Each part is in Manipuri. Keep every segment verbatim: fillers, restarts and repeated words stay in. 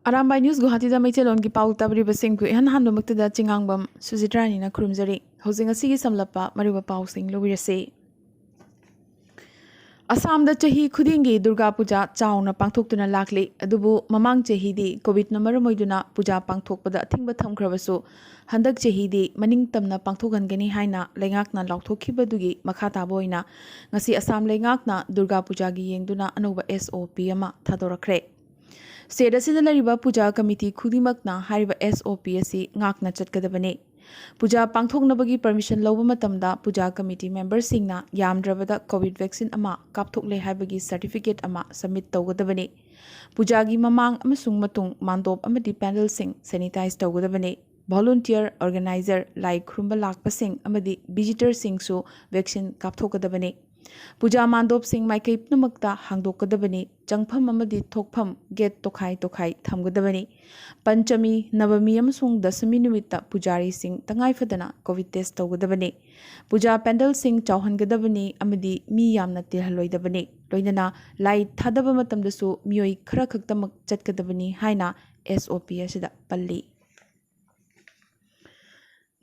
ꯑꯔꯥꯝꯕꯥꯏ ꯅ꯭ꯌꯨꯁ ꯒꯨꯋꯥꯍꯥꯇꯤꯗ ꯃꯩꯇꯩꯂꯣꯟꯒꯤ ꯄꯥꯎ ꯇꯥꯕꯤꯔꯤꯕꯁꯤꯡꯕꯨ ꯏꯍꯥꯟ ꯍꯥꯟꯕꯃꯛꯇꯗ ꯆꯤꯉꯥꯡꯕꯝ ꯁꯨꯖꯤꯇ꯭ꯔꯥꯅꯤꯅ ꯈꯨꯔꯨꯝꯖꯔꯤ꯫ ꯍꯧꯖꯤꯛ ꯉꯁꯤꯒꯤ ꯁꯝꯂꯞꯄ ꯃꯔꯨꯑꯣꯏꯕ ꯄꯥꯎꯁꯤꯡ ꯂꯧꯕꯤꯔꯁꯤ꯫ ꯑꯁꯥꯝꯗ ꯆꯍꯤ ꯈꯨꯗꯤꯡꯒꯤ ꯗꯨꯔꯒꯥ ꯄꯨꯖꯥ ꯆꯥꯎꯅ ꯄꯥꯡꯊꯣꯛꯇꯨꯅ ꯂꯥꯛꯂꯤ꯫ ꯑꯗꯨꯕꯨ ꯃꯃꯥꯡ ꯆꯍꯤꯗꯤ ꯀꯣꯚꯤꯗꯅ ꯃꯔꯝ ꯑꯣꯏꯗꯨꯅ ꯄꯨꯖꯥ ꯄꯥꯡꯊꯣꯛꯄꯗ ꯑꯊꯤꯡꯕ ꯊꯝꯈ꯭ꯔꯕꯁꯨ, ꯍꯟꯗꯛ ꯆꯍꯤꯗꯤ ꯃꯅꯤꯡ ꯇꯝꯅ ꯄꯥꯡꯊꯣꯛꯍꯟꯒꯅꯤ ꯍꯥꯏꯅ ꯂꯩꯉꯥꯛꯅ ꯂꯥꯎꯊꯣꯛꯈꯤꯕꯗꯨꯒꯤ ꯃꯈꯥ ꯇꯥꯕ ꯑꯣꯏꯅ ꯉꯁꯤ ꯑꯁꯥꯝ ꯂꯩꯉꯥꯛꯅ ꯗꯨꯔꯒꯥ ꯄꯨꯖꯥꯒꯤ ꯌꯦꯡꯗꯨꯅ ꯑꯅꯧꯕ S O P ꯑꯃ ꯊꯥꯗꯣꯔꯛꯈ꯭ꯔꯦ꯫ ꯁ꯭ꯇꯦꯠ ꯑꯁꯤꯗ ꯂꯩꯔꯤꯕ ꯄꯨꯖꯥ ꯀꯃꯤꯇꯤ ꯈꯨꯗꯤꯡꯃꯛꯅ ꯍꯥꯏꯔꯤꯕ S O P ꯑꯁꯤ ꯉꯥꯛꯅ ꯆꯠꯀꯗꯕꯅꯤ꯫ ꯄꯨꯖꯥ ꯄꯥꯡꯊꯣꯛꯅꯕꯒꯤ ꯄꯔꯃꯤꯁꯟ ꯂꯧꯕ ꯃꯇꯝꯗ ꯄꯨꯖꯥ ꯀꯃꯤꯇꯤ ꯃꯦꯝꯕꯔꯁꯤꯡꯅ ꯌꯥꯝꯗ꯭ꯔꯕꯗ ꯀꯣꯚꯤꯗ ꯚꯦꯛꯁꯤꯟ ꯑꯃ ꯀꯥꯞꯊꯣꯛꯂꯦ ꯍꯥꯏꯕꯒꯤ ꯁꯔꯇꯤꯐꯤꯀꯦꯠ ꯑꯃ ꯁꯕꯃꯤꯠ ꯇꯧꯒꯗꯕꯅꯤ꯫ ꯄꯨꯖꯥꯒꯤ ꯃꯃꯥꯡ ꯑꯃꯁꯨꯡ ꯃꯇꯨꯡ ꯃꯥꯟꯗꯣꯞ ꯑꯃꯗꯤ ꯄꯦꯟꯗꯜꯁꯤꯡ ꯁꯦꯅꯤꯇꯥꯏꯖ ꯇꯧꯒꯗꯕꯅꯤ꯫ ꯚꯣꯂꯨꯟꯇꯤꯌꯔ, ꯑꯣꯔꯒꯅꯥꯏꯖꯔ, ꯂꯥꯏ ꯈꯨꯔꯨꯝꯕ ꯂꯥꯛꯄꯁꯤꯡ ꯑꯃꯗꯤ ꯚꯤꯖꯤꯇꯔꯁꯤꯡꯁꯨ ꯚꯦꯛꯁꯤꯟ ꯀꯥꯞꯊꯣꯛꯀꯗꯕꯅꯤ꯫ ꯄꯨꯖꯥ ꯃꯥꯟꯗꯣꯞꯁꯤꯡ ꯃꯥꯏꯀꯩ ꯄꯨꯝꯅꯃꯛꯇ ꯍꯥꯡꯗꯣꯛꯀꯗꯕꯅꯤ꯫ ꯆꯪꯐꯝ ꯑꯃꯗꯤ ꯊꯣꯛꯐꯝ ꯒꯦꯠ ꯇꯣꯈꯥꯏ ꯇꯣꯈꯥꯏ ꯊꯝꯒꯗꯕꯅꯤ꯫ ꯄꯟꯆꯃꯤ, ꯅꯕꯃꯤ ꯑꯃꯁꯨꯡ ꯗꯁꯃꯤ ꯅꯨꯃꯤꯠꯇ ꯄꯨꯖꯥꯔꯤꯁꯤꯡ ꯇꯉꯥꯏ ꯐꯗꯅ ꯀꯣꯚꯤꯗ ꯇꯦꯁ ꯇꯧꯒꯗꯕꯅꯤ꯫ ꯄꯨꯖꯥ ꯄꯦꯟꯗꯜꯁꯤꯡ ꯆꯥꯎꯍꯟꯒꯗꯕꯅꯤ ꯑꯃꯗꯤ ꯃꯤ ꯌꯥꯝꯅ ꯇꯤꯜꯍꯜꯂꯣꯏꯗꯕꯅꯤ꯫ ꯂꯣꯏꯅꯅ ꯂꯥꯏ ꯊꯥꯗꯕ ꯃꯇꯝꯗꯁꯨ ꯃꯤꯑꯣꯏ ꯈꯔ ꯈꯛꯇꯃꯛ ꯆꯠꯀꯗꯕꯅꯤ ꯍꯥꯏꯅ S O P ꯑꯁꯤꯗ ꯄꯜꯂꯤ꯫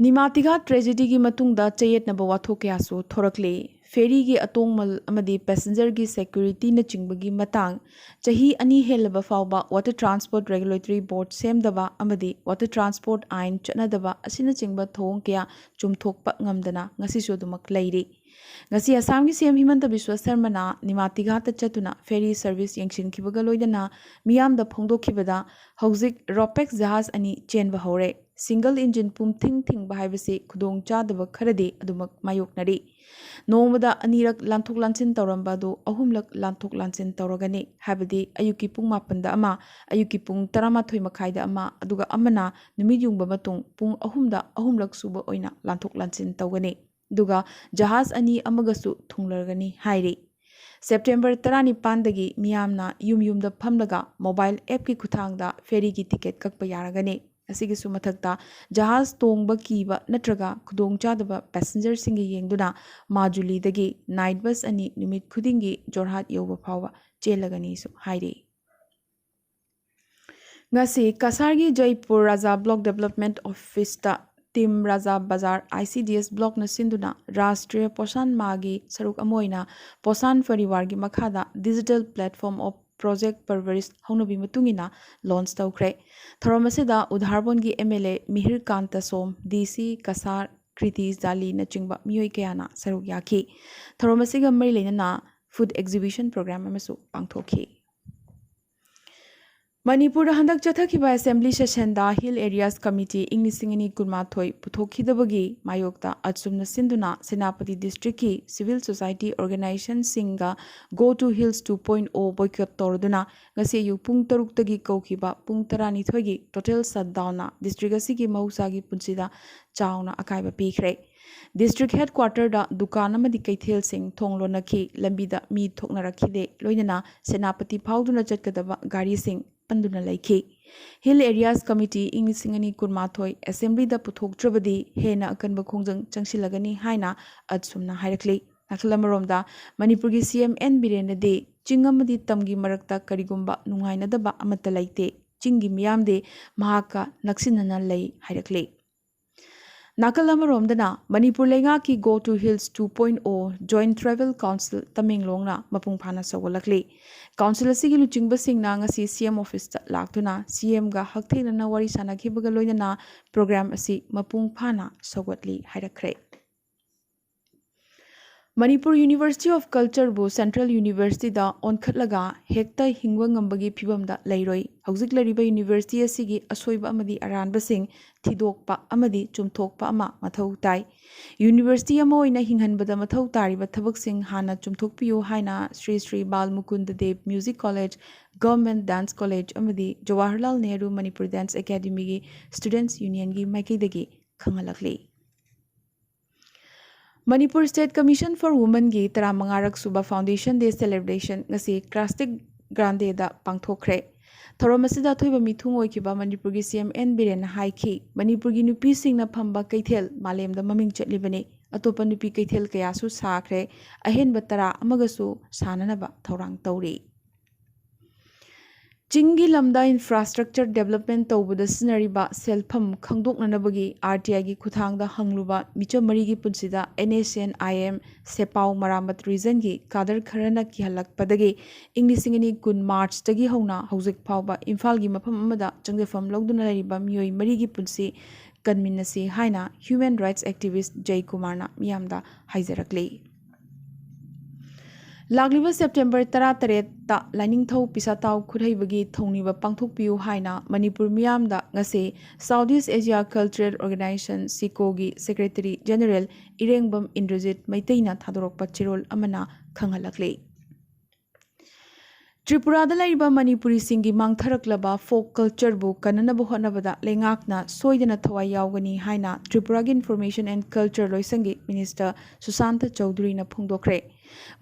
ꯅꯤꯃꯥꯇꯤꯒꯥ ꯇ꯭ꯔꯦꯖꯦꯗꯤꯒꯤ ꯃꯇꯨꯡꯗ ꯆꯌꯦꯠꯅꯕ ꯋꯥꯊꯣꯛ ꯀꯌꯥꯁꯨ ꯊꯣꯔꯛꯂꯤ꯫ ꯐꯦꯔꯤꯒꯤ ꯑꯇꯣꯡꯃꯜ ꯑꯃꯗꯤ ꯄꯦꯁꯦꯟꯖꯔꯒꯤ ꯁꯦꯀ꯭ꯌꯨꯔꯤꯇꯤꯅꯆꯤꯡꯕꯒꯤ ꯃꯇꯥꯡ ꯆꯍꯤ ꯑꯅꯤ ꯍꯦꯜꯂꯕ ꯐꯥꯎꯕ Water Transport Regulatory Board ꯁꯦꯝꯗꯕ ꯑꯃꯗꯤ Water Transport ꯑꯥꯏꯟ ꯆꯠꯅꯗꯕ ꯑꯁꯤꯅꯆꯤꯡꯕ ꯊꯧꯑꯣꯡ ꯀꯌꯥ ꯆꯨꯝꯊꯣꯛꯄ ꯉꯝꯗꯅ ꯉꯁꯤꯁꯨ ꯑꯗꯨꯃꯛ ꯂꯩꯔꯤ꯫ ꯉꯁꯤ ꯑꯁꯥꯝꯒꯤ C M ꯍꯤꯃꯟꯇ ꯕꯤꯁ꯭ꯋ ꯁꯔꯃꯅ ꯅꯤꯃꯥꯇꯤꯒꯥꯠꯇ ꯆꯠꯇꯨꯅ ꯐꯦꯔꯤ ꯁꯔꯚꯤꯁ ꯌꯦꯡꯁꯤꯟꯈꯤꯕꯒ ꯂꯣꯏꯅꯅ ꯃꯤꯌꯥꯝꯗ ꯐꯣꯡꯗꯣꯛꯈꯤꯕꯗ, ꯍꯧꯖꯤꯛ ꯔꯣꯄꯦꯛꯁ ꯖꯍꯥꯖ ꯑꯅꯤ ꯆꯦꯟꯕ ꯍꯧꯔꯦ꯫ ꯁꯤꯡꯒꯜ ꯏꯟꯖꯤꯟ ꯄꯨꯝꯊꯤꯡ ꯊꯤꯡꯕ ꯍꯥꯏꯕꯁꯤ ꯈꯨꯗꯣꯡ ꯆꯥꯗꯕ ꯈꯔꯗꯤ ꯑꯗꯨꯃꯛ ꯃꯥꯌꯣꯛꯅꯔꯤ꯫ ꯅꯣꯡꯃꯗ ꯑꯅꯤꯔꯛ ꯂꯥꯟꯊꯣꯛ ꯂꯥꯟꯁꯤꯟ ꯇꯧꯔꯝꯕ ꯑꯗꯨ ꯑꯍꯨꯝꯂꯛ ꯂꯥꯟꯊꯣꯛ ꯂꯥꯟꯁꯤꯟ ꯇꯧꯔꯒꯅꯤ ꯍꯥꯏꯕꯗꯤ ꯑꯌꯨꯛꯀꯤ ꯄꯨꯡ ꯃꯥꯄꯟꯗ ꯑꯃ, ꯑꯌꯨꯛꯀꯤ ꯄꯨꯡ ꯇꯔꯥꯃꯥꯊꯣꯏ ꯃꯈꯥꯏꯗ ꯑꯃ, ꯑꯗꯨꯒ ꯑꯃꯅ ꯅꯨꯃꯤꯠ ꯌꯨꯡꯕ ꯃꯇꯨꯡ ꯄꯨꯡ ꯑꯍꯨꯝꯗ ꯑꯍꯨꯝꯂꯛ ꯁꯨꯕ ꯑꯣꯏꯅ ꯂꯥꯟꯊꯣꯛ ꯂꯥꯟꯁꯤꯟ ꯇꯧꯒꯅꯤ꯫ ꯑꯗꯨꯒ ꯖꯍꯥꯖ ꯑꯅꯤ ꯑꯃꯒꯁꯨ ꯊꯨꯡꯂꯔꯒꯅꯤ ꯍꯥꯏꯔꯤ꯫ ꯁꯦꯞꯇꯦꯝꯕꯔ ꯇꯔꯥꯅꯤꯄꯥꯟꯗꯒꯤ ꯃꯤꯌꯥꯝꯅ ꯌꯨꯝ ꯌꯨꯝꯗ ꯐꯝꯂꯒ ꯃꯣꯕꯥꯏꯜ ꯑꯦꯞꯀꯤ ꯈꯨꯠꯊꯥꯡꯗ ꯐꯦꯔꯤꯒꯤ ꯇꯤꯀꯦꯠ ꯀꯛꯄ ꯌꯥꯔꯒꯅꯤ꯫ ꯑꯁꯤꯒꯤꯁꯨ ꯃꯊꯛꯇ ꯖꯍꯥꯖ ꯇꯣꯡꯕ ꯀꯤꯕ ꯅꯠꯇ꯭ꯔꯒ ꯈꯨꯗꯣꯡꯆꯥꯗꯕ ꯄꯦꯁꯦꯟꯖꯔꯁꯤꯡꯒꯤ ꯌꯦꯡꯗꯨꯅ ꯃꯥꯖꯨꯂꯤꯗꯒꯤ ꯅꯥꯏꯠ ꯕꯁ ꯑꯅꯤ ꯅꯨꯃꯤꯠ ꯈꯨꯗꯤꯡꯒꯤ ꯖꯣꯔꯍꯥꯠ ꯌꯧꯕ ꯐꯥꯎꯕ ꯆꯦꯜꯂꯒꯅꯤꯁꯨ ꯍꯥꯏꯔꯤ꯫ ꯉꯁꯤ ꯀꯁꯥꯔꯒꯤ ꯖꯩꯄꯨꯔ ꯔꯥꯖꯥ ꯕ꯭ꯂꯣꯛ ꯗꯦꯕꯂꯞꯃꯦꯟꯠ ꯑꯣꯐꯤꯁꯇ ꯇꯤꯝ ꯔꯥꯖꯥ ꯕꯖꯥꯔ ICDS ꯕ꯭ꯂꯣꯛꯅ ꯁꯤꯟꯗꯨꯅ ꯔꯥꯁꯇ꯭ꯔꯤꯌ ꯄꯣꯁꯥꯟ ꯃꯥꯍꯒꯤ ꯁꯔꯨꯛ ꯑꯃ ꯑꯣꯏꯅ ꯄꯣꯁꯥꯟ ꯄꯔꯤꯋꯥꯔꯒꯤ ꯃꯈꯥꯗ Digital Platform of Project Parvarish ꯍꯧꯅꯕꯤ ꯃꯇꯨꯡ ꯏꯟꯅ ꯂꯣꯟꯆ ꯇꯧꯈ꯭ꯔꯦ꯫ ꯊꯧꯔꯝ ꯑꯁꯤꯗ ꯎꯙꯥꯔꯕꯣꯟꯒꯤ MLA ꯃꯤꯍꯤꯔ ꯀꯥꯟꯇ ꯁꯣꯝ, DC ꯀꯁꯥꯔ, ꯀ꯭ꯔꯤꯇꯤ ꯖꯥꯂꯤꯅꯆꯤꯡꯕ ꯃꯤꯑꯣꯏ ꯀꯌꯥꯅ ꯁꯔꯨꯛ ꯌꯥꯈꯤ꯫ ꯊꯧꯔꯝ ꯑꯁꯤꯒ ꯃꯔꯤ ꯂꯩꯅꯅ ꯐꯨꯗ ꯑꯦꯛꯖꯤꯕꯤꯁꯟ ꯄ꯭ꯔꯣꯒ꯭ꯔꯥꯝ ꯑꯃꯁꯨ ꯄꯥꯡꯊꯣꯛꯈꯤ꯫ ꯃꯅꯤꯄꯨꯔꯗ ꯍꯟꯗꯛ ꯆꯠꯊꯈꯤꯕ ꯑꯦꯁꯦꯝꯕ꯭ꯂꯤ ꯁꯦꯁꯟꯗ ꯍꯤꯜ ꯑꯦꯔꯤꯌꯥꯁ ꯀꯃꯤꯇꯤ ꯏꯪ ꯂꯤꯁꯤꯡ ꯑꯅꯤ ꯀꯨꯟꯃꯥꯊꯣꯏ ꯄꯨꯊꯣꯛꯈꯤꯗꯕꯒꯤ ꯃꯥꯌꯣꯛꯇ ꯑꯆꯨꯝꯅ ꯁꯤꯟꯗꯨꯅ ꯁꯦꯅꯥꯄꯇꯤ ꯗꯤꯁꯇ꯭ꯔꯤꯛꯀꯤ ꯁꯤꯚꯤꯜ ꯁꯣꯁꯥꯏꯇꯤ ꯑꯣꯔꯒꯅꯥꯏꯖꯦꯁꯟꯁꯤꯡꯒ Go to Hills two point oh boycott ꯇꯧꯔꯗꯨꯅ ꯉꯁꯤ ꯑꯌꯨꯛ ꯄꯨꯡ ꯇꯔꯨꯛꯇꯒꯤ ꯀꯧꯈꯤꯕ ꯄꯨꯡ ꯇꯔꯥꯅꯤꯊꯣꯏꯒꯤ ꯇꯣꯇꯦꯜ ꯁꯠꯗꯥꯎꯟꯅ ꯗꯤꯁꯇ꯭ꯔꯤꯛ ꯑꯁꯤꯒꯤ ꯃꯍꯧꯁꯥꯒꯤ ꯄꯨꯟꯁꯤꯗ ꯆꯥꯎꯅ ꯑꯀꯥꯏꯕ ꯄꯤꯈ꯭ꯔꯦ꯫ ꯗꯤꯁꯇ꯭ꯔꯤꯛ ꯍꯦꯗꯀ꯭ꯋꯥꯇꯔꯗ ꯗꯨꯀꯥꯟ ꯑꯃꯗꯤ ꯀꯩꯊꯦꯜꯁꯤꯡ ꯊꯣꯡ ꯂꯣꯟꯅꯈꯤ, ꯂꯝꯕꯤꯗ ꯃꯤ ꯊꯣꯛꯅꯔꯛꯈꯤꯗꯦ, ꯂꯣꯏꯅꯅ ꯁꯦꯅꯥꯄꯇꯤ ꯐꯥꯎꯗꯨꯅ ꯆꯠꯀꯗꯕ ꯒꯥꯔꯤꯁꯤꯡ ꯄꯟꯗꯨꯅ ꯂꯩꯈꯤ꯫ ꯍꯤꯜ ꯑꯦꯔꯤꯌꯥꯁ ꯀꯃꯤꯇꯤ ꯏꯪ ꯂꯤꯁꯤꯡ ꯑꯅꯤ ꯀꯨꯟꯃꯥꯊꯣꯏ ꯑꯦꯁꯦꯝꯕ꯭ꯂꯤꯗ ꯄꯨꯊꯣꯛꯇ꯭ꯔꯕꯗꯤ ꯍꯦꯟꯅ ꯑꯀꯟꯕ ꯈꯣꯡꯖꯪ ꯆꯪꯁꯤꯜꯂꯒꯅꯤ ꯍꯥꯏꯅ ꯑꯆꯨꯝꯅ ꯍꯥꯏꯔꯛꯂꯤ꯫ ꯅꯥꯀꯜ ꯑꯃꯔꯣꯝꯗ ꯃꯅꯤꯄꯨꯔꯒꯤ CM N ꯕꯤꯔꯦꯟꯅꯗꯤ ꯆꯤꯡ ꯑꯃꯗꯤ ꯇꯝꯒꯤ ꯃꯔꯛꯇ ꯀꯔꯤꯒꯨꯝꯕ ꯅꯨꯡꯉꯥꯏꯅꯗꯕ ꯑꯃꯠꯇ ꯂꯩꯇꯦ, ꯆꯤꯡꯒꯤ ꯃꯤꯌꯥꯝꯗꯤ ꯃꯍꯥꯛꯀ ꯅꯛꯁꯤꯟꯅꯅ ꯂꯩ ꯍꯥꯏꯔꯛꯂꯤ꯫ ꯅꯥꯀꯜ ꯑꯃꯔꯣꯝꯗꯅ ꯃꯅꯤꯄꯨꯔ ꯂꯩꯉꯥꯛꯀꯤ Go to Hills two point oh Joint Tribal Council ꯇꯃꯦꯡꯂꯣꯡꯅ ꯃꯄꯨꯡ ꯐꯥꯅ ꯁꯧꯒꯠꯂꯛꯂꯤ꯫ ꯀꯥꯎꯟꯁꯤꯜ ꯑꯁꯤꯒꯤ ꯂꯨꯆꯤꯡꯕꯁꯤꯡꯅ ꯉꯁꯤ CM ꯑꯣꯐꯤꯁꯇ ꯂꯥꯛꯇꯨꯅ CMꯒ ꯍꯛꯊꯦꯡꯅꯅ ꯋꯥꯔꯤ ꯁꯥꯟꯅꯈꯤꯕꯒ ꯂꯣꯏꯅꯅ ꯄ꯭ꯔꯣꯒ꯭ꯔꯥꯝ ꯑꯁꯤ ꯃꯄꯨꯡ ꯐꯥꯅ ꯁꯧꯒꯠꯂꯤ ꯍꯥꯏꯔꯛꯈ꯭ꯔꯦ꯫ ꯃꯅꯤꯄꯨꯔ University of Cultureꯕꯨ Central Universityꯗ ꯑꯣꯟꯈꯠꯂꯒ ꯍꯦꯛꯇ ꯍꯤꯡꯕ ꯉꯝꯕꯒꯤ ꯐꯤꯕꯝꯗ ꯂꯩꯔꯣꯏ꯫ ꯍꯧꯖꯤꯛ ꯂꯩꯔꯤꯕ ꯌꯨꯅꯤꯚꯔꯁꯤꯇꯤ ꯑꯁꯤꯒꯤ ꯑꯁꯣꯏꯕ ꯑꯃꯗꯤ ꯑꯔꯥꯟꯕꯁꯤꯡ ꯊꯤꯗꯣꯛꯄ ꯑꯃꯗꯤ ꯆꯨꯝꯊꯣꯛꯄ ꯑꯃ ꯃꯊꯧ ꯇꯥꯏ꯫ ꯌꯨꯅꯤꯚꯔꯁꯤꯇꯤ ꯑꯃ ꯑꯣꯏꯅ ꯍꯤꯡꯍꯟꯕꯗ ꯃꯊꯧ ꯇꯥꯔꯤꯕ ꯊꯕꯛꯁꯤꯡ ꯍꯥꯟꯅ ꯆꯨꯝꯊꯣꯛꯄꯤꯌꯨ ꯍꯥꯏꯅ Shri Shri Bal Mukunda Dev music college, government dance college ꯑꯃꯗꯤ ꯖꯋꯥꯍꯔꯂꯥꯜ ꯅꯦꯍꯔꯨ ꯃꯅꯤꯄꯨꯔ ꯗꯥꯟꯁ ꯑꯦꯀꯥꯗꯦꯃꯤꯒꯤ ꯁ꯭ꯇꯨꯗꯦꯟꯠꯁ ꯌꯨꯅꯤꯌꯟꯒꯤ ꯃꯥꯏꯀꯩꯗꯒꯤ ꯈꯪꯍꯜꯂꯛꯂꯤ꯫ ꯃꯅꯤꯄꯨꯔ State Commission for Womenꯒꯤ ꯇꯔꯥꯃꯉꯥꯔꯛ ꯁꯨꯕ Foundation Day Celebration ꯉꯁꯤ ꯀ꯭ꯔꯥꯁꯇꯤꯛ ꯒ꯭ꯔꯥꯟꯗꯦꯗ ꯄꯥꯡꯊꯣꯛꯈ꯭ꯔꯦ꯫ ꯊꯧꯔꯝ ꯑꯁꯤꯗ ꯑꯊꯣꯏꯕ ꯃꯤꯊꯨꯡ ꯑꯣꯏꯈꯤꯕ ꯃꯅꯤꯄꯨꯔꯒꯤ CM N ꯕꯤꯔꯦꯟꯅ ꯍꯥꯏꯈꯤ, ꯃꯅꯤꯄꯨꯔꯒꯤ ꯅꯨꯄꯤꯁꯤꯡꯅ ꯐꯝꯕ ꯀꯩꯊꯦꯜ ꯃꯥꯂꯦꯝꯗ ꯃꯃꯤꯡ ꯆꯠꯂꯤꯕꯅꯤ꯫ ꯑꯇꯣꯞꯄ ꯅꯨꯄꯤ ꯀꯩꯊꯦꯜ ꯀꯌꯥꯁꯨ ꯁꯥꯈ꯭ꯔꯦ꯫ ꯑꯍꯦꯟꯕ ꯇꯔꯥ ꯑꯃꯒꯁꯨ ꯁꯥꯅꯅꯕ ꯊꯧꯔꯥꯡ ꯇꯧꯔꯤ꯫ ꯆꯤꯡꯒꯤ ꯂꯝꯗ ꯏꯟꯐ꯭ꯔꯥꯁ꯭ꯇ꯭ꯔꯛꯆꯔ ꯗꯦꯕꯂꯞꯃꯦꯟ ꯇꯧꯕꯗ ꯁꯤꯖꯤꯟꯅꯔꯤꯕ ꯁꯦꯜꯐꯝ ꯈꯪꯗꯣꯛꯅꯅꯕꯒꯤ ꯑꯥꯔ ꯇꯤ ꯑꯥꯏꯒꯤ ꯈꯨꯠꯊꯥꯡꯗ ꯍꯪꯂꯨꯕ ꯃꯤꯆꯝ ꯃꯔꯤꯒꯤ ꯄꯨꯟꯁꯤꯗ N S N I M ꯁꯦꯄꯥꯎ ꯃꯔꯥꯃꯠ ꯔꯤꯖꯟꯒꯤ ꯀꯥꯗꯔ ꯈꯔꯅ ꯀꯤꯍꯜꯂꯛꯄꯗꯒꯤ ꯏꯪ ꯂꯤꯁꯤꯡ ꯑꯅꯤ ꯀꯨꯟ ꯃꯥꯔꯆꯇꯒꯤ ꯍꯧꯅ ꯍꯧꯖꯤꯛ ꯐꯥꯎꯕ ꯏꯝꯐꯥꯜꯒꯤ ꯃꯐꯝ ꯑꯃꯗ ꯆꯪꯖꯐꯝ ꯂꯧꯗꯨꯅ ꯂꯩꯔꯤꯕ ꯃꯤꯑꯣꯏ ꯃꯔꯤꯒꯤ ꯄꯨꯟꯁꯤ ꯀꯟꯃꯤꯟꯅꯁꯤ ꯍꯥꯏꯅ ꯍ꯭ꯌꯨꯃꯦꯟ ꯔꯥꯏꯠꯁ ꯑꯦꯛꯇꯤꯚꯤꯁ꯭ꯠ ꯖꯩ ꯀꯨꯃꯥꯔꯅ ꯃꯤꯌꯥꯝꯗ ꯍꯥꯏꯖꯔꯛꯂꯤ꯫ ꯂꯥꯛꯂꯤꯕ ꯁꯦꯞꯇꯦꯝꯕꯔ ꯇꯔꯥꯇꯔꯦꯠꯇ ꯂꯥꯏꯅꯤꯡꯊꯧ ꯄꯤꯁꯥꯇꯥꯎ ꯈꯨꯠꯍꯩꯕꯒꯤ ꯊꯧꯅꯤꯕ ꯄꯥꯡꯊꯣꯛꯄꯤꯌꯨ ꯍꯥꯏꯅ ꯃꯅꯤꯄꯨꯔ ꯃꯤꯌꯥꯝꯗ ꯉꯁꯤ south east Asia cultural organisation, ꯁꯤꯀꯣꯒꯤ ꯁꯦꯀ꯭ꯔꯦꯇꯔꯤ ꯖꯦꯅꯔꯦꯜ ꯏꯔꯦꯡꯕꯝ ꯏꯟꯗ꯭ꯔꯖꯤꯠ ꯃꯩꯇꯩꯅ ꯊꯥꯗꯣꯔꯛꯄ ꯆꯦꯔꯣꯜ ꯑꯃꯅ ꯈꯪꯍꯜꯂꯛꯂꯤ꯫ ꯇ꯭ꯔꯤꯄꯨꯔꯥꯗ ꯂꯩꯔꯤꯕ ꯃꯅꯤꯄꯨꯔꯤꯁꯤꯡꯒꯤ ꯃꯥꯡꯊꯔꯛꯂꯕ ꯐꯣꯛ ꯀꯜꯆꯔꯕꯨ ꯀꯟꯅꯅꯕ ꯍꯣꯠꯅꯕꯗ ꯂꯩꯉꯥꯛꯅ ꯁꯣꯏꯗꯅ ꯊꯋꯥꯏ ꯌꯥꯎꯒꯅꯤ ꯍꯥꯏꯅ ꯇ꯭ꯔꯤꯄꯨꯔꯥꯒꯤ ꯏꯟꯐꯣꯔꯃꯦꯁꯟ ꯑꯦꯟ ꯀꯜꯆꯔ ꯂꯣꯏꯁꯪꯒꯤ ꯃꯤꯅꯤꯁꯇꯔ ꯁꯨꯁꯥꯟꯇ ꯆꯧꯙꯨꯔꯤꯅ ꯐꯣꯡꯗꯣꯛꯈ꯭ꯔꯦ꯫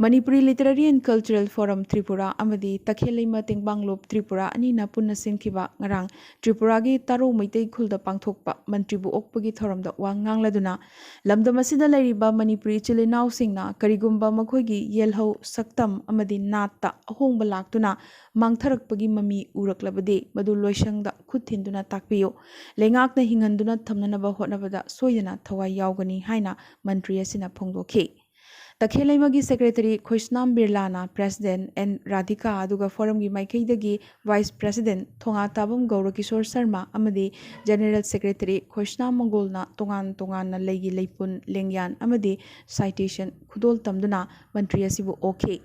Manipuri literary and cultural forum Tripura ꯑꯃꯗꯤ ꯇꯈꯦꯜ ꯂꯩꯃ ꯇꯦꯡꯕꯥꯡꯂꯣꯞ ꯇ꯭ꯔꯤꯄꯨꯔꯥ ꯑꯅꯤꯅ ꯄꯨꯟꯅ ꯁꯤꯟꯈꯤꯕ ꯉꯔꯥꯡ ꯇ꯭ꯔꯤꯄꯨꯔꯥꯒꯤ ꯇꯥꯔꯣ ꯃꯩꯇꯩ ꯈꯨꯜꯗ ꯄꯥꯡꯊꯣꯛꯄ ꯃꯟꯇ꯭ꯔꯤꯕꯨ ꯑꯣꯛꯄꯒꯤ ꯊꯧꯔꯝꯗ ꯋꯥ ꯉꯥꯡꯂꯗꯨꯅ, ꯂꯝꯗꯝ ꯑꯁꯤꯗ ꯂꯩꯔꯤꯕ ꯃꯅꯤꯄꯨꯔꯤ ꯏꯆꯤꯜ ꯏꯅꯥꯎꯁꯤꯡꯅ ꯀꯔꯤꯒꯨꯝꯕ ꯃꯈꯣꯏꯒꯤ ꯌꯦꯜꯍꯧ, ꯁꯛꯇꯝ ꯑꯃꯗꯤ ꯅꯥꯠꯇ ꯑꯍꯣꯡꯕ ꯂꯥꯛꯇꯨꯅ ꯃꯥꯡꯊꯔꯛꯄꯒꯤ ꯃꯃꯤ ꯎꯔꯛꯂꯕꯗꯤ, ꯃꯗꯨ ꯂꯣꯏꯁꯪꯗ ꯈꯨꯠ ꯊꯤꯟꯗꯨꯅ ꯇꯥꯛꯄꯤꯌꯨ꯫ ꯂꯩꯉꯥꯛꯅ ꯍꯤꯡꯍꯟꯗꯨꯅ ꯊꯝꯅꯅꯕ ꯍꯣꯠꯅꯕꯗ ꯁꯣꯏꯗꯅ ꯊꯋꯥꯏ ꯌꯥꯎꯒꯅꯤ ꯍꯥꯏꯅ ꯃꯟꯇ꯭ꯔꯤ ꯑꯁꯤꯅ ꯐꯣꯡꯗꯣꯛꯈꯤ꯫ ꯇꯈꯦꯜ ꯂꯩꯃꯒꯤ ꯁꯦꯀ꯭ꯔꯦꯇꯔꯤ ꯈꯣꯏꯁꯅꯥꯝ ꯕꯤꯔꯂꯥꯅ ꯄ꯭ꯔꯦꯁꯤꯗꯦꯟꯠ ꯑꯦꯟ ꯔꯥꯙꯤꯀꯥ, ꯑꯗꯨꯒ ꯐꯣꯔꯝꯒꯤ ꯃꯥꯏꯀꯩꯗꯒꯤ ꯚꯥꯏꯁ ꯄ꯭ꯔꯦꯁꯤꯗꯦꯟꯠ ꯊꯣꯉꯥꯇꯥꯕꯝ ꯒꯧꯔꯀꯤꯁꯣꯔ ꯁꯔꯃ ꯑꯃꯗꯤ ꯖꯦꯅꯔꯦꯜ ꯁꯦꯀ꯭ꯔꯦꯇꯔꯤ ꯈꯣꯏꯁꯅꯥꯝ ꯃꯪꯒꯣꯜꯅ ꯇꯣꯉꯥꯟ ꯇꯣꯉꯥꯟꯅ ꯂꯩꯒꯤ ꯂꯩꯄꯨꯟ, ꯂꯦꯡꯌꯥꯟ ꯑꯃꯗꯤ ꯁꯥꯏꯇꯦꯁꯟ ꯈꯨꯗꯣꯜ ꯇꯝꯗꯨꯅ ꯃꯟꯇ꯭ꯔꯤ ꯑꯁꯤꯕꯨ ꯑꯣꯛꯈꯤ꯫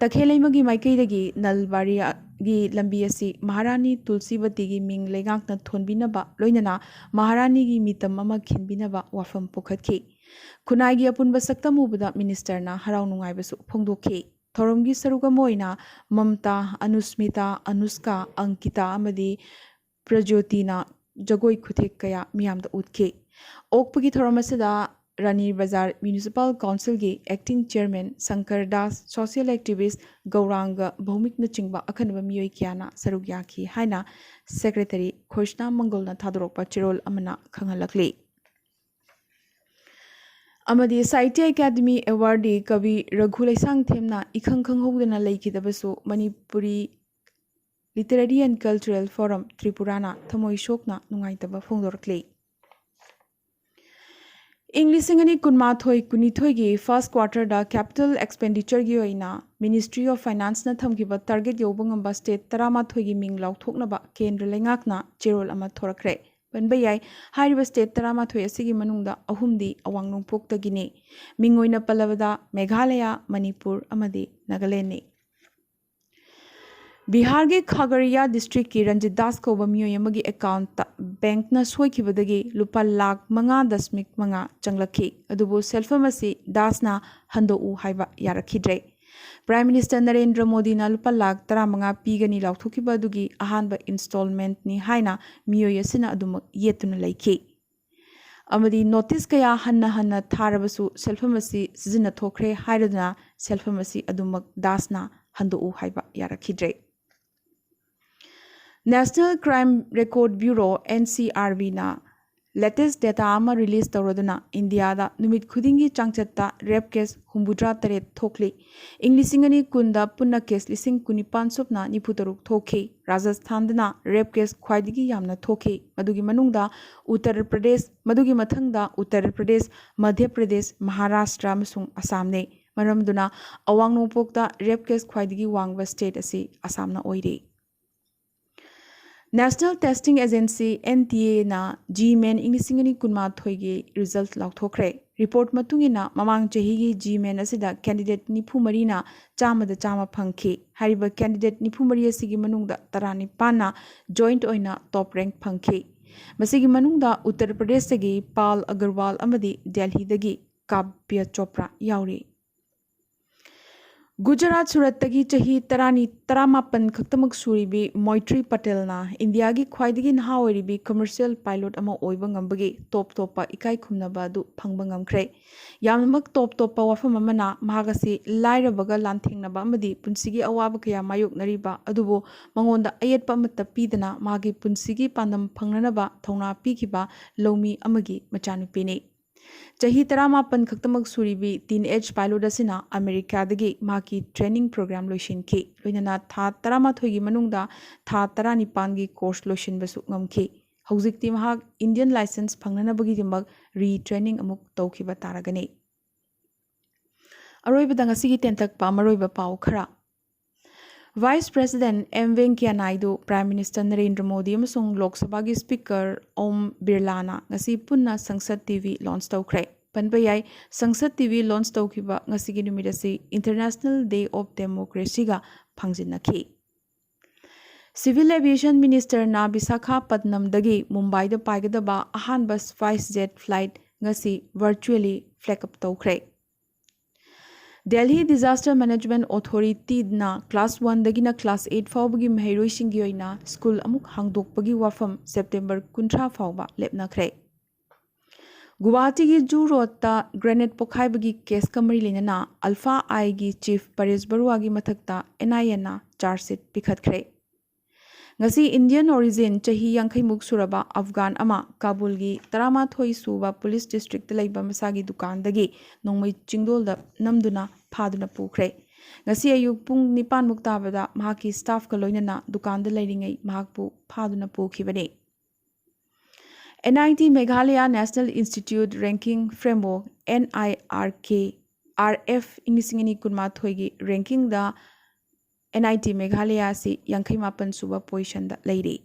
ꯇꯈꯦꯜ ꯂꯩꯃꯒꯤ ꯃꯥꯏꯀꯩꯗꯒꯤ ꯅꯜꯕꯥꯔꯤꯒꯤ ꯂꯝꯕꯤ ꯑꯁꯤ ꯃꯍꯥꯔꯥꯅꯤ ꯇꯨꯜꯁꯤꯕꯇꯤꯒꯤ ꯃꯤꯡ ꯂꯩꯉꯥꯛꯅ ꯊꯣꯟꯕꯤꯅꯕ, ꯂꯣꯏꯅꯅ ꯃꯍꯥꯔꯥꯅꯤꯒꯤ ꯃꯤꯇꯝ ꯑꯃ ꯈꯤꯟꯕꯤꯅꯕ ꯋꯥꯐꯝ ꯄꯨꯈꯠꯈꯤ꯫ ꯈꯨꯟꯅꯥꯏꯒꯤ ꯑꯄꯨꯟꯕ ꯁꯛꯇꯝ ꯎꯕꯗ ꯃꯤꯅꯤꯁꯇꯔꯅ ꯍꯔꯥꯎ ꯅꯨꯡꯉꯥꯏꯕꯁꯨ ꯐꯣꯡꯗꯣꯛꯈꯤ꯫ ꯊꯧꯔꯝꯒꯤ ꯁꯔꯨꯛ ꯑꯃ ꯑꯣꯏꯅ ꯃꯝꯇꯥ, ꯑꯅꯨꯁꯃꯤꯇꯥ, ꯑꯅꯨꯁꯀꯥ, ꯑꯪꯀꯤꯇꯥ ꯑꯃꯗꯤ ꯄ꯭ꯔꯖꯣꯇꯤꯅ ꯖꯒꯣꯏ ꯈꯨꯊꯦꯛ ꯀꯌꯥ ꯃꯤꯌꯥꯝꯗ ꯎꯠꯈꯤ꯫ ꯑꯣꯛꯄꯒꯤ ꯊꯧꯔꯝ ꯑꯁꯤꯗ ꯔꯥꯅꯤ ꯕꯖꯥꯔ ꯃ꯭ꯌꯨꯅꯤꯁꯤꯄꯥꯜ ꯀꯥꯎꯟꯁꯤꯜꯒꯤ acting chairman Shankar Das, social activist ꯒꯧꯔꯥꯡꯒ ꯚꯧꯃꯤꯛꯅꯆꯤꯡꯕ ꯑꯈꯟꯅꯕ ꯃꯤꯑꯣꯏ ꯀꯌꯥꯅ ꯁꯔꯨꯛ ꯌꯥꯈꯤ ꯍꯥꯏꯅ ꯁꯦꯀ꯭ꯔꯦꯇꯔꯤ ꯈꯣꯏꯁꯅꯥꯝ ꯃꯪꯒꯣꯜꯅ ꯊꯥꯗꯣꯔꯛꯄ ꯆꯦꯔꯣꯜ ꯑꯃꯅ ꯈꯪꯍꯜꯂꯛꯂꯤ꯫ ꯑꯃꯗꯤ ꯁꯥꯍꯤꯇ꯭ꯌ ꯑꯦꯀꯥꯗꯃꯤ ꯑꯦꯋꯥꯔꯗꯤ ꯀꯕꯤ ꯔꯘꯨ ꯂꯩꯁꯥꯡꯊꯦꯝꯅ ꯏꯈꯪ ꯈꯪꯍꯧꯗꯅ ꯂꯩꯈꯤꯗꯕꯁꯨ Manipuri Literary and Cultural Forum ꯇ꯭ꯔꯤꯄꯨꯔꯥꯅ ꯊꯃꯣꯏ ꯁꯣꯛꯅ ꯅꯨꯡꯉꯥꯏꯇꯕ ꯐꯣꯡꯗꯣꯔꯛꯂꯤ꯫ ꯏꯪ ꯂꯤꯁꯤꯡ ꯑꯅꯤ ꯀꯨꯟꯃꯥꯊꯣꯏ ꯀꯨꯟꯅꯤꯊꯣꯏꯒꯤ first quarterꯗ capital expenditureꯒꯤ ꯑꯣꯏꯅ Ministry of Financeꯅ ꯊꯝꯈꯤꯕ target ꯌꯧꯕ ꯉꯝꯕ state ꯇꯔꯥꯃꯥꯊꯣꯏꯒꯤ ꯃꯤꯡ ꯂꯥꯎꯊꯣꯛꯅꯕ ꯀꯦꯟꯗ꯭ꯔ ꯂꯩꯉꯥꯛꯅ ꯆꯦꯔꯣꯜ ꯑꯃ ꯊꯣꯔꯛꯈ꯭ꯔꯦ꯫ ꯄꯟꯕ ꯌꯥꯏ, ꯍꯥꯏꯔꯤꯕ state ꯇꯔꯥꯃꯥꯊꯣꯏ ꯑꯁꯤꯒꯤ ꯃꯅꯨꯡꯗ ꯑꯍꯨꯝꯗꯤ ꯑꯋꯥꯡ ꯅꯣꯡꯄꯣꯛꯇꯒꯤꯅꯤ꯫ ꯃꯤꯡ ꯑꯣꯏꯅ ꯄꯜꯂꯕꯗ ꯃꯦꯘꯥꯂꯌꯥ, ꯃꯅꯤꯄꯨꯔ ꯑꯃꯗꯤ ꯅꯥꯒꯥꯂꯦꯟꯅꯤ꯫ ꯕꯤꯍꯥꯔꯒꯤ ꯈꯥꯒꯔꯤꯌꯥ districtꯀꯤ ꯔꯟꯖꯤꯠ ꯗꯥꯁ ꯀꯧꯕ ꯃꯤꯑꯣꯏ ꯑꯃꯒꯤ accountꯇ bankꯅ ꯁꯣꯏꯈꯤꯕꯗꯒꯤ ꯂꯨꯄꯥ ꯂꯥꯈ ꯃꯉꯥ ꯗꯁꯃꯤꯛ ꯃꯉꯥ ꯆꯪꯂꯛꯈꯤ꯫ ꯑꯗꯨꯕꯨ ꯁꯦꯜꯐꯝ ꯑꯁꯤ ꯗꯥꯁꯅ ꯍꯟꯗꯣꯛꯎ ꯍꯥꯏꯕ ꯌꯥꯔꯛꯈꯤꯗ꯭ꯔꯦ꯫ Prime Minister ꯅꯔꯦꯟꯗ꯭ꯔ ꯃꯣꯗꯤꯅ ꯂꯨꯄꯥ ꯂꯥꯈ ꯇꯔꯥꯃꯉꯥ ꯄꯤꯒꯅꯤ ꯂꯥꯎꯊꯣꯛꯈꯤꯕ ꯑꯗꯨꯒꯤ ꯑꯍꯥꯟꯕ installmentꯅꯤ ꯍꯥꯏꯅ ꯃꯤꯑꯣꯏ ꯑꯁꯤꯅ ꯑꯗꯨꯃꯛ ꯌꯦꯠꯇꯨꯅ ꯂꯩꯈꯤ꯫ ꯑꯃꯗꯤ notice ꯀꯌꯥ ꯍꯟꯅ ꯍꯟꯅ ꯊꯥꯔꯕꯁꯨ ꯁꯦꯜꯐꯝ ꯑꯁꯤ ꯁꯤꯖꯤꯟꯅꯊꯣꯛꯈ꯭ꯔꯦ ꯍꯥꯏꯔꯗꯨꯅ ꯁꯦꯜꯐꯝ ꯑꯁꯤ ꯑꯗꯨꯃꯛ ꯗꯥꯁꯅ ꯍꯟꯗꯣꯛꯎ ꯍꯥꯏꯕ ꯌꯥꯔꯛꯈꯤꯗ꯭ꯔꯦ꯫ National Crime Record Bureau, NCRBꯅ latest data ꯑꯃ release ꯇꯧꯔꯗꯨꯅ ꯏꯟꯗꯤꯌꯥꯗ ꯅꯨꯃꯤꯠ ꯈꯨꯗꯤꯡꯒꯤ ꯆꯥꯡꯆꯠꯇ rape case ꯍꯨꯝꯐꯨꯇꯔꯥ ꯇꯔꯦꯠ ꯊꯣꯛꯂꯤ꯫ ꯏꯪ ꯂꯤꯁꯤꯡ ꯑꯅꯤ ꯀꯨꯟꯗ ꯄꯨꯟꯅ case ꯂꯤꯁꯤꯡ ꯀꯨꯟꯅꯤꯄꯥꯟ ꯁꯨꯞꯅ ꯅꯤꯐꯨ ꯇꯔꯨꯛ ꯊꯣꯛꯈꯤ꯫ ꯔꯥꯖꯁꯊꯥꯟꯗꯅ rape case ꯈ꯭ꯋꯥꯏꯗꯒꯤ ꯌꯥꯝꯅ ꯊꯣꯛꯈꯤ꯫ ꯃꯗꯨꯒꯤ ꯃꯅꯨꯡꯗ ꯎꯠꯇꯔ ꯄ꯭ꯔꯗꯦꯁ, ꯃꯗꯨꯒꯤ ꯃꯊꯪꯗ ꯎꯠꯇꯔ ꯄ꯭ꯔꯗꯦꯁ, ꯃꯙ꯭ꯌ ꯄ꯭ꯔꯗꯦꯁ, ꯃꯍꯥꯔꯥꯁꯇ꯭ꯔ ꯑꯃꯁꯨꯡ ꯑꯁꯥꯝꯅꯤ꯫ ꯃꯔꯝꯗꯨꯅ ꯑꯋꯥꯡ ꯅꯣꯡꯄꯣꯛꯇ rape case ꯈ꯭ꯋꯥꯏꯗꯒꯤ ꯋꯥꯡꯕ state ꯑꯁꯤ ꯑꯁꯥꯝꯅ ꯑꯣꯏꯔꯤ꯫ National Testing Agency, NTAꯅ GMAIN ꯏꯪ ꯂꯤꯁꯤꯡ ꯑꯅꯤ ꯀꯨꯟꯃꯥꯊꯣꯏꯒꯤ result ꯂꯥꯎꯊꯣꯛꯈ꯭ꯔꯦ꯫ Report ꯃꯇꯨꯡ ꯏꯟꯅ ꯃꯃꯥꯡ ꯆꯍꯤꯒꯤ GMAIN ꯑꯁꯤꯗ candidate ꯅꯤꯐꯨ ꯃꯔꯤꯅ ꯆꯥꯝꯃꯗ ꯆꯥꯝꯃ ꯐꯪꯈꯤ꯫ ꯍꯥꯏꯔꯤꯕ candidate ꯅꯤꯐꯨ ꯃꯔꯤ ꯑꯁꯤꯒꯤ ꯃꯅꯨꯡꯗ ꯇꯔꯥꯅꯤꯄꯥꯟꯅ joint ꯑꯣꯏꯅ top rank ꯐꯪꯈꯤ꯫ ꯃꯁꯤꯒꯤ ꯃꯅꯨꯡꯗ ꯎꯠꯇꯔ ꯄ꯭ꯔꯗꯦꯁꯇꯒꯤ ꯄꯥꯜ ꯑꯒꯔꯋꯥꯜ ꯑꯃꯗꯤ ꯗꯦꯜꯍꯤꯗꯒꯤ ꯀꯥꯕ꯭ꯌ ꯆꯣꯄ꯭ꯔꯥ ꯌꯥꯎꯔꯤ꯫ ꯒꯨꯖꯔꯥꯠ ꯁꯨꯔꯠꯇꯒꯤ ꯆꯍꯤ ꯇꯔꯥꯅꯤ, ꯇꯔꯥꯃꯥꯄꯟ ꯈꯛꯇꯃꯛ ꯁꯨꯔꯤꯕꯤ ꯃꯣꯏꯇ꯭ꯔꯤ ꯄꯇꯦꯜꯅ ꯏꯟꯗꯤꯌꯥꯒꯤ ꯈ꯭ꯋꯥꯏꯗꯒꯤ ꯅꯍꯥ ꯑꯣꯏꯔꯤꯕꯤ commercial pilot ꯑꯃ ꯑꯣꯏꯕ ꯉꯝꯕꯒꯤ ꯇꯣꯞ ꯇꯣꯞꯄ ꯏꯀꯥꯏ ꯈꯨꯝꯅꯕ ꯑꯗꯨ ꯐꯪꯕ ꯉꯝꯈ꯭ꯔꯦ꯫ ꯌꯥꯝꯅꯃꯛ ꯇꯣꯞ ꯇꯣꯞꯄ ꯋꯥꯐꯝ ꯑꯃꯅ, ꯃꯍꯥꯛ ꯑꯁꯤ ꯂꯥꯏꯔꯕꯒ ꯂꯥꯟꯊꯦꯡꯅꯕ ꯑꯃꯗꯤ ꯄꯨꯟꯁꯤꯒꯤ ꯑꯋꯥꯕ ꯀꯌꯥ ꯃꯥꯌꯣꯛꯅꯔꯤꯕ ꯑꯗꯨꯕꯨ ꯃꯉꯣꯟꯗ ꯑꯌꯦꯠꯄ ꯑꯃꯠꯇ ꯄꯤꯗꯅ ꯃꯍꯥꯛꯀꯤ ꯄꯨꯟꯁꯤꯒꯤ ꯄꯥꯟꯗꯝ ꯐꯪꯅꯅꯕ ꯊꯧꯅꯥ ꯄꯤꯈꯤꯕ ꯂꯧꯃꯤ ꯑꯃꯒꯤ ꯃꯆꯥꯅꯨꯄꯤꯅꯤ꯫ ꯆꯍꯤ ꯇꯔꯥꯃꯥꯄꯟ ꯈꯛꯇꯃꯛ ꯁꯨꯔꯤꯕꯤ teen age pilot ꯑꯁꯤꯅ ꯑꯃꯦꯔꯤꯀꯥꯗꯒꯤ ꯃꯍꯥꯛꯀꯤ training program ꯂꯣꯏꯁꯤꯟꯈꯤ꯫ ꯂꯣꯏꯅꯅ ꯊꯥ ꯇꯔꯥꯃꯥꯊꯣꯏꯒꯤ ꯃꯅꯨꯡꯗ ꯊꯥ ꯇꯔꯥꯅꯤꯄꯥꯟꯒꯤ course ꯂꯣꯏꯁꯤꯟꯕꯁꯨ ꯉꯝꯈꯤ꯫ ꯍꯧꯖꯤꯛꯇꯤ ꯃꯍꯥꯛ Indian license ꯐꯪꯅꯅꯕꯒꯤꯗꯃꯛ retraining ꯑꯃꯨꯛ ꯇꯧꯈꯤꯕ ꯇꯥꯔꯒꯅꯤ꯫ ꯑꯔꯣꯏꯕꯗ ꯉꯁꯤꯒꯤ ꯇꯦꯟꯇꯛꯄ ꯃꯔꯨꯑꯣꯏꯕ ꯄꯥꯎ ꯈꯔ꯫ Vice President M Venkaiah Naidu, Prime Minister Narendra Modi ꯑꯃꯁꯨꯡ ꯂꯣꯛ ꯁꯚꯥꯒꯤ Speaker ꯑꯣꯝ ꯕꯤꯔꯂꯥꯅ ꯉꯁꯤ ꯄꯨꯟꯅ ꯁꯪꯁꯗ ꯇꯤꯚꯤ launch ꯇꯧꯈ꯭ꯔꯦ꯫ ꯄꯟꯕ ꯌꯥꯏ, ꯁꯪꯁꯗ ꯇꯤꯚꯤ launch ꯇꯧꯈꯤꯕ ꯉꯁꯤꯒꯤ ꯅꯨꯃꯤꯠ ꯑꯁꯤ International Day of Democracyꯒ ꯐꯥꯡꯖꯤꯟꯅꯈꯤ꯫ Civil Aviation Ministerꯅ ꯕꯤꯁꯥꯈꯥꯄꯠꯅꯝꯗꯒꯤ ꯃꯨꯝꯕꯥꯏꯗ ꯄꯥꯏꯒꯗꯕ ꯑꯍꯥꯟꯕ SpiceJet flight ꯉꯁꯤ virtually flag up ꯇꯧꯈ꯭ꯔꯦ꯫ Delhi Disaster Management Authorityꯅ class oneꯗꯒꯤꯅ class eight ꯐꯥꯎꯕꯒꯤ ꯃꯍꯩꯔꯣꯏꯁꯤꯡꯒꯤ ꯑꯣꯏꯅ school ꯑꯃꯨꯛ ꯍꯥꯡꯗꯣꯛꯄꯒꯤ ꯋꯥꯐꯝ September ꯀꯨꯟꯊ꯭ꯔꯥ ꯐꯥꯎꯕ ꯂꯦꯞꯅꯈ꯭ꯔꯦ꯫ ꯒꯨꯋꯥꯍꯥꯇꯤꯒꯤ ꯖꯨ ꯔꯣꯗꯇ grenade ꯄꯣꯈꯥꯏꯕꯒꯤ caseꯀ ꯃꯔꯤ ꯂꯩꯅꯅ Alpha Iꯒꯤ chief ꯄꯔꯦꯁ ꯕꯔꯨꯋꯥꯒꯤ ꯃꯊꯛꯇ NIAꯅ charge sheet ꯄꯤꯈꯠꯈ꯭ꯔꯦ꯫ ꯉꯁꯤ Indian origin, ꯆꯍꯤ ꯌꯥꯡꯈꯩꯃꯨꯛ ꯁꯨꯔꯕ Afghan ꯑꯃ ꯀꯥꯕꯨꯜꯒꯤ ꯇꯔꯥꯃꯥꯊꯣꯏ ꯁꯨꯕ police districtꯇ ꯂꯩꯕ ꯃꯁꯥꯒꯤ ꯗꯨꯀꯥꯟꯗꯒꯤ ꯅꯣꯡꯃꯩ ꯆꯤꯡꯗꯣꯜꯗ ꯅꯝꯗꯨꯅ ꯐꯥꯗꯨꯅ ꯄꯨꯈ꯭ꯔꯦ꯫ ꯉꯁꯤ ꯑꯌꯨꯛ ꯄꯨꯡ ꯅꯤꯄꯥꯟꯃꯨꯛ ꯇꯥꯕꯗ ꯃꯍꯥꯛꯀꯤ staffꯀ ꯂꯣꯏꯅꯅ ꯗꯨꯀꯥꯟꯗ ꯂꯩꯔꯤꯉꯩ ꯃꯍꯥꯛꯄꯨ ꯐꯥꯗꯨꯅ ꯄꯨꯈꯤꯕꯅꯤ꯫ NIT Meghalaya National Institute Ranking Framework, NIRK, RF ꯏꯪ ꯂꯤꯁꯤꯡ ꯑꯅꯤ ꯀꯨꯟꯃꯥꯊꯣꯏꯒꯤ rankingꯗ NIT Meghalaya ꯑꯁꯤ ꯌꯥꯡꯈꯩ ꯃꯥꯄꯟ ꯁꯨꯕ positionꯗ ꯂꯩꯔꯤ꯫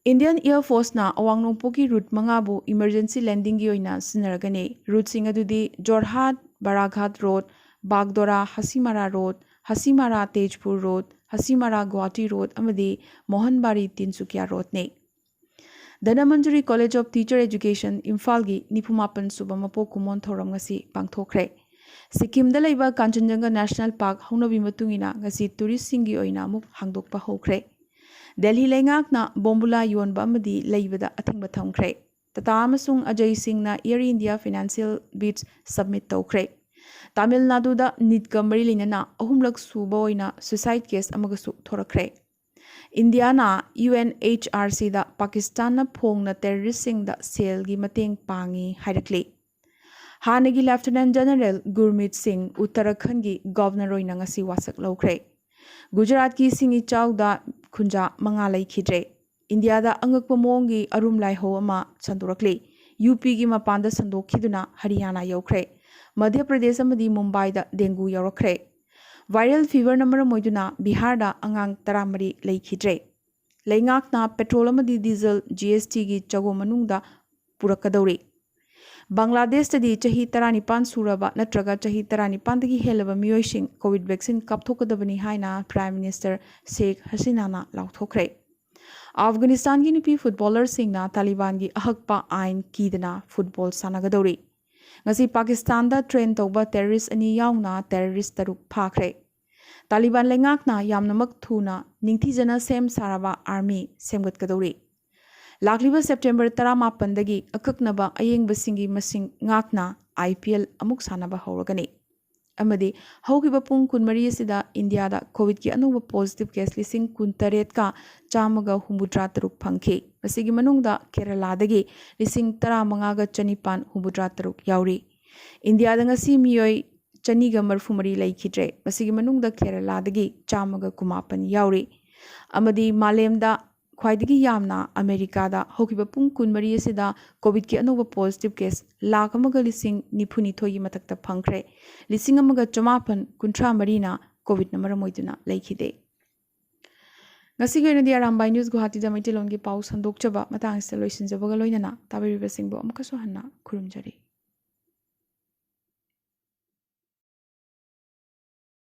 Indian Air Forceꯅ ꯑꯋꯥꯡ ꯅꯣꯡꯄꯣꯛꯀꯤ route ꯃꯉꯥꯕꯨ emergency landingꯒꯤ ꯑꯣꯏꯅ ꯁꯤꯖꯤꯟꯅꯔꯒꯅꯤ꯫ Routeꯁꯤꯡ ꯑꯗꯨꯗꯤ Jorhat, ꯕꯥꯔꯥꯒꯥꯠ road, ꯕꯥꯒꯗꯣꯔꯥ, ꯍꯁꯤꯃꯥꯔꯥ road, ꯍꯁꯤꯃꯥꯔꯥ Tezpur road, ꯍꯁꯤꯃꯥꯔꯥ Guwahati road ꯑꯃꯗꯤ ꯃꯣꯍꯟꯕꯥꯔꯤ Tinsukia roadꯅꯤ꯫ Dhanamanjuri College of Teacher Education ꯏꯝꯐꯥꯜꯒꯤ ꯅꯤꯐꯨꯃꯥꯄꯟ ꯁꯨꯕ ꯃꯄꯣꯛ ꯀꯨꯝꯑꯣꯟ ꯊꯧꯔꯝ ꯉꯁꯤ ꯄꯥꯡꯊꯣꯛꯈ꯭ꯔꯦ꯫ ꯁꯤꯛꯀꯤꯝꯗ ꯂꯩꯕ ꯀꯥꯟꯆꯟꯖꯪꯒ National Park ꯍꯧꯅꯕꯤ ꯃꯇꯨꯡ ꯏꯟꯅ ꯉꯁꯤ touristꯁꯤꯡꯒꯤ ꯑꯣꯏꯅ ꯑꯃꯨꯛ ꯍꯥꯡꯗꯣꯛꯄ ꯍꯧꯈ꯭ꯔꯦ꯫ ꯗꯦꯜꯍꯤ ꯂꯩꯉꯥꯛꯅ ꯕꯣꯝꯕꯨꯂꯥ ꯌꯣꯟꯕ ꯑꯃꯗꯤ ꯂꯩꯕꯗ ꯑꯊꯤꯡꯕ ꯊꯝꯈ꯭ꯔꯦ꯫ ꯇꯥꯇꯥ ꯑꯃꯁꯨꯡ ꯑꯖꯩ ꯁꯤꯡꯅ Air India financial bids submit ꯇꯧꯈ꯭ꯔꯦ꯫ ꯇꯥꯃꯤꯜ ꯅꯥꯗꯨꯗ NEETꯀ ꯃꯔꯤ ꯂꯩꯅꯅ ꯑꯍꯨꯝꯂꯛ ꯁꯨꯕ ꯑꯣꯏꯅ suicide case ꯑꯃꯒꯁꯨ ꯊꯣꯔꯛꯈ꯭ꯔꯦ꯫ ꯏꯟꯗꯤꯌꯥꯅ ꯌꯨ ꯑꯦꯟ ꯑꯩꯆ ꯑꯥꯔ ꯁꯤꯗ ꯄꯥꯀꯤꯁꯇꯥꯟꯅ ꯐꯣꯡꯅ ꯇꯦꯔꯣꯔꯤꯁꯁꯤꯡꯗ ꯁꯦꯜꯒꯤ ꯃꯇꯦꯡ ꯄꯥꯡꯉꯤ ꯍꯥꯏꯔꯛꯂꯤ꯫ ꯍꯥꯟꯅꯒꯤ ꯂꯦꯐꯇꯤꯅꯦꯟ ꯖꯦꯅꯔꯦꯜ ꯒꯨꯔꯃꯤꯠ ꯁꯤꯡ ꯎꯠꯇꯔꯥꯈꯟꯒꯤ ꯒꯚꯔꯅꯔ ꯑꯣꯏꯅ ꯉꯁꯤ ꯋꯥꯁꯛ ꯂꯧꯈ꯭ꯔꯦ꯫ ꯒꯨꯖꯔꯥꯠꯀꯤ ꯏꯁꯤꯡ ꯏꯆꯥꯎꯗ ꯈꯨꯟꯖꯥ ꯃꯉꯥ ꯂꯩꯈꯤꯗ꯭ꯔꯦ꯫ ꯏꯟꯗꯤꯌꯥꯗ ꯑꯉꯛꯄ ꯃꯑꯣꯡꯒꯤ ꯑꯔꯨꯝ ꯂꯥꯏꯍꯧ ꯑꯃ ꯁꯟꯗꯣꯔꯛꯂꯤ꯫ ꯌꯨ ꯄꯤꯒꯤ ꯃꯄꯥꯟꯗ ꯁꯟꯗꯣꯛꯈꯤꯗꯨꯅ ꯍꯔꯤꯌꯥꯅꯥ ꯌꯧꯈ꯭ꯔꯦ꯫ ꯃꯙ꯭ꯌ ꯄ꯭ꯔꯗꯦꯁ ꯑꯃꯗꯤ ꯃꯨꯝꯕꯥꯏꯗ ꯗꯦꯡꯒꯨ ꯌꯧꯔꯛꯈ꯭ꯔꯦ꯫ ꯚꯥꯏꯔꯦꯜ ꯐꯤꯚꯔꯅ ꯃꯔꯝ ꯑꯣꯏꯗꯨꯅ ꯕꯤꯍꯥꯔꯗ ꯑꯉꯥꯡ ꯇꯔꯥꯃꯔꯤ ꯂꯩꯈꯤꯗ꯭ꯔꯦ꯫ ꯂꯩꯉꯥꯛꯅ ꯄꯦꯇ꯭ꯔꯣꯜ ꯑꯃꯗꯤ ꯗꯤꯖꯜ ꯖꯤ ꯑꯦꯁ ꯇꯤꯒꯤ ꯆꯒꯣ ꯃꯅꯨꯡꯗ ꯄꯨꯔꯛꯀꯗꯧꯔꯤ꯫ ꯕꯪꯒ꯭ꯂꯥꯗꯦꯁꯇꯗꯤ ꯆꯍꯤ ꯇꯔꯥꯅꯤꯄꯥꯟ ꯁꯨꯔꯕ ꯅꯠꯇ꯭ꯔꯒ ꯆꯍꯤ ꯇꯔꯥꯅꯤꯄꯥꯟꯗꯒꯤ ꯍꯦꯜꯂꯕ ꯃꯤꯑꯣꯏꯁꯤꯡ ꯀꯣꯚꯤꯗ ꯚꯦꯛꯁꯤꯟ ꯀꯥꯞꯊꯣꯛꯀꯗꯕꯅꯤ ꯍꯥꯏꯅ ꯄ꯭ꯔꯥꯏꯝ ꯃꯤꯅꯤꯁꯇꯔ ꯁꯦꯈ ꯍꯁꯤꯅꯥꯅ ꯂꯥꯎꯊꯣꯛꯈ꯭ꯔꯦ꯫ ꯑꯐꯒꯥꯅꯤꯁꯇꯥꯟꯒꯤ ꯅꯨꯄꯤ ꯐꯨꯠꯕꯣꯂꯔꯁꯤꯡꯅ ꯇꯥꯂꯤꯕꯥꯟꯒꯤ ꯑꯍꯛꯄ ꯑꯥꯏꯟ ꯀꯤꯗꯅ ꯐꯨꯠꯕꯣꯜ ꯁꯥꯟꯅꯒꯗꯧꯔꯤ꯫ ꯉꯁꯤ ꯄꯥꯀꯤꯁꯇꯥꯟꯗ ꯇ꯭ꯔꯦꯟ ꯇꯧꯕ ꯇꯦꯔꯣꯔꯤꯁ ꯑꯅꯤ ꯌꯥꯎꯅ ꯇꯦꯔꯣꯔꯤꯁ ꯇꯔꯨꯛ ꯐꯥꯈ꯭ꯔꯦ꯫ ꯇꯥꯂꯤꯕꯥꯟ ꯂꯩꯉꯥꯛꯅ ꯌꯥꯝꯅꯃꯛ ꯊꯨꯅ ꯅꯤꯡꯊꯤꯖꯅ ꯁꯦꯝ ꯁꯥꯔꯕ ꯑꯥꯔꯃꯤ ꯁꯦꯝꯒꯠꯀꯗꯧꯔꯤ꯫ ꯂꯥꯛꯂꯤꯕ ꯁꯦꯞꯇꯦꯝꯕꯔ ꯇꯔꯥꯃꯥꯄꯟꯗꯒꯤ ꯑꯀꯛꯅꯕ ꯑꯌꯦꯡꯕꯁꯤꯡꯒꯤ ꯃꯁꯤꯡ ꯉꯥꯛꯅ ꯑꯥꯏ ꯄꯤ ꯑꯦꯜ ꯑꯃꯨꯛ ꯁꯥꯟꯅꯕ ꯍꯧꯔꯒꯅꯤ꯫ ꯑꯃꯗꯤ ꯍꯧꯈꯤꯕ ꯄꯨꯡ ꯀꯨꯟꯃꯔꯤ ꯑꯁꯤꯗ ꯏꯟꯗꯤꯌꯥꯗ ꯀꯣꯚꯤꯗꯀꯤ ꯑꯅꯧꯕ ꯄꯣꯖꯤꯇꯤꯚ ꯀꯦꯁ ꯂꯤꯁꯤꯡ ꯀꯨꯟꯇꯔꯦꯠꯀ ꯆꯥꯝꯃꯒ ꯍꯨꯝꯐꯨꯇꯔꯥ ꯇꯔꯨꯛ ꯐꯪꯈꯤ꯫ ꯃꯁꯤꯒꯤ ꯃꯅꯨꯡꯗ ꯀꯦꯔꯂꯥꯗꯒꯤ ꯂꯤꯁꯤꯡ ꯇꯔꯥꯃꯉꯥꯒ ꯆꯅꯤꯄꯥꯟ ꯍꯨꯝꯐꯨꯇꯔꯥ ꯇꯔꯨꯛ ꯌꯥꯎꯔꯤ꯫ ꯏꯟꯗꯤꯌꯥꯗ ꯉꯁꯤ ꯃꯤꯑꯣꯏ ꯆꯅꯤꯒ ꯃꯔꯤꯐꯨ ꯃꯔꯤ ꯂꯩꯈꯤꯗ꯭ꯔꯦ꯫ ꯃꯁꯤꯒꯤ ꯃꯅꯨꯡꯗ ꯀꯦꯔꯂꯥꯗꯒꯤ ꯆꯥꯝꯃꯒ ꯀꯨꯟꯃꯥꯄꯟ ꯌꯥꯎꯔꯤ꯫ ꯑꯃꯗꯤ ꯃꯥꯂꯦꯝꯗ ꯈ꯭ꯋꯥꯏꯗꯒꯤ ꯌꯥꯝꯅ ꯑꯃꯦꯔꯤꯀꯥꯗ ꯍꯧꯈꯤꯕ ꯄꯨꯡ ꯀꯨꯟꯃꯔꯤ ꯑꯁꯤꯗ ꯀꯣꯚꯤꯗꯀꯤ ꯑꯅꯧꯕ ꯄꯣꯖꯤꯇꯤꯚ ꯀꯦꯁ ꯂꯥꯈ ꯑꯃꯒ ꯂꯤꯁꯤꯡ ꯅꯤꯐꯨꯅꯤꯊꯣꯏꯒꯤ ꯃꯊꯛꯇ ꯐꯪꯈ꯭ꯔꯦ꯫ ꯂꯤꯁꯤꯡ ꯑꯃꯒ ꯆꯃꯥꯄꯟ ꯀꯨꯟꯊ꯭ꯔꯥ ꯃꯔꯤꯅ ꯀꯣꯚꯤꯗꯅ ꯃꯔꯝ ꯑꯣꯏꯗꯨꯅ ꯂꯩꯈꯤꯗꯦ꯫ ꯉꯁꯤꯒꯤ ꯑꯣꯏꯅꯗꯤ ꯑꯔꯥꯝꯕꯥꯏ ꯅ꯭ꯌꯨꯁ ꯒꯨꯋꯥꯍꯥꯇꯤꯗ ꯃꯩꯇꯩꯂꯣꯟꯒꯤ ꯄꯥꯎ ꯁꯟꯗꯣꯛꯆꯕ ꯃꯇꯥꯡ ꯑꯁꯤꯗ ꯂꯣꯏꯁꯤꯟꯖꯕꯒ ꯂꯣꯏꯅꯅ ꯇꯥꯕꯤꯔꯤꯕꯁꯤꯡꯕꯨ ꯑꯃꯨꯛꯀꯁꯨ ꯍꯟꯅ ꯈꯨꯔꯨꯝꯖꯔꯤ꯫